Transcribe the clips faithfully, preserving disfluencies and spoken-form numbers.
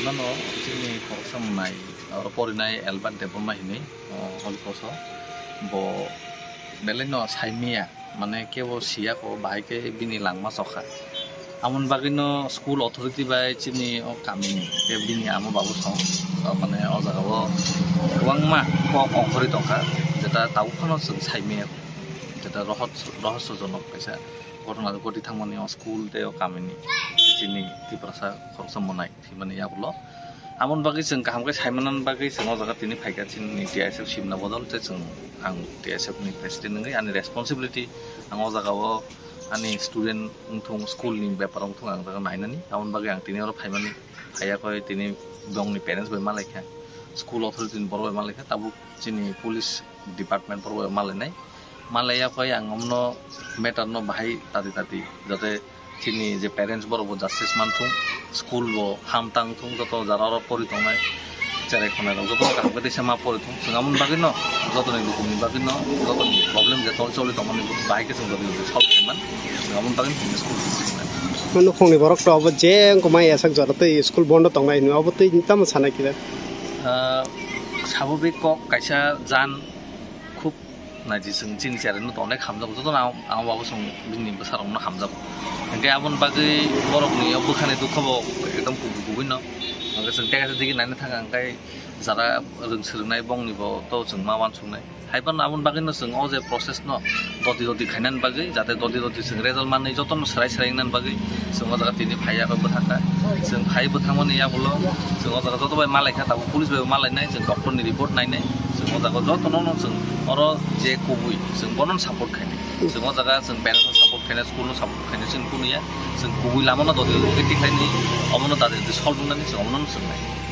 Nano chini khoroksa mwnai, oro porinai Albert Debbarma hinwi, o, Holy Cross o. Bo belai no saimaya, mane kebo siya ko, bahai khe bini langma chokha. Amoni bagwi no school authority bai chini o kamini, khe bini ama babu song, o, mane o jaga o kwbangma kok ongkhorwi tongkha, jeta tabuk phano chwng saimaya, jeta rohos-, rohossojonok kaisa ghotona ghoti thangmani o school tei o kamini chini Tiprasa khoroksa mwnai thwimani yagulo. Amoni bagwi chwng kaham khe saimanani bagwi chwng o jaga tini phaikha chini T I S F simna bodol tei chwng ang T I S F ni president wngwi ani responsibility ang o jaga o ani student wngthung school ni bepar wngthung ang jaga nainani. Amoni bagwi ang tini oro phaimani phaiya khe tini bongni parents bai malaikha, school authority ni borok bai malaikha, tabuk chini police department borok bai malainai. Malaiya khe ang omno matter no bahai tati tati, jate chini je parents borok bo justice manthung, school bo ham tangthung, joto jara oro pori tongnai cherai khonai rok joto kaham khe teisa ma pori thung. Chwng amoni bagwi no, jotoni dukhumni bagwi no, jotoni problem je tong choli tongmani bahai khe chwng jotoni solve khlaiman, chwng amoni bagwi no school. Nukhungni borok to obo je wngkha mai yasak jora tei school bondo tongnai hinwi obo tei tamo sana khe? Ah, sababik kok kaisa jan khub naidi chwng chini cherai no tongnai hamjago, joto no ang, ang babu chwng bini bwsarok no hamjago. Hinkhe aboni bagwi borok ni o bwkhani dukho bo ekdom kubui kubui no. Hinkhe chwng tei kaisa digi naina thang ang khe jara rwng swrwngnai bongni bo to chwng ma uansuknai. Hai phano aboni bagwi no chwng o je process no doti doti khainani bagwi, jate doti doti chwng result manwi joto no swrai swrai wngnani bagwi chwng o jaga tini phaiya khe bwthakha. Chwng phai bwthangmani yagulo chwng o jaga joto bai malaikha, tabuk police bai malainai, chwng doctor ni report nainai, chwng o jaga joto no, no chwng oro je kubui chwng bono support khainai, chwng o jaga chwng parents no support khainai, school no support khainai, chwng kunu ya chwng kubui lama no doti doti khainai, omo no dati doti solve wngnani chwng omo no swrwngnai.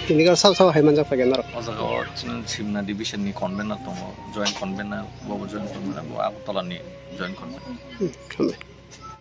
Tini khe sabo sabo hai manjak phaikha norok. O jaga o chini Simna division ni convener tongo, joint convener, bo bo joint convener, bo Agartala ni joint convener. Hmm, hambai.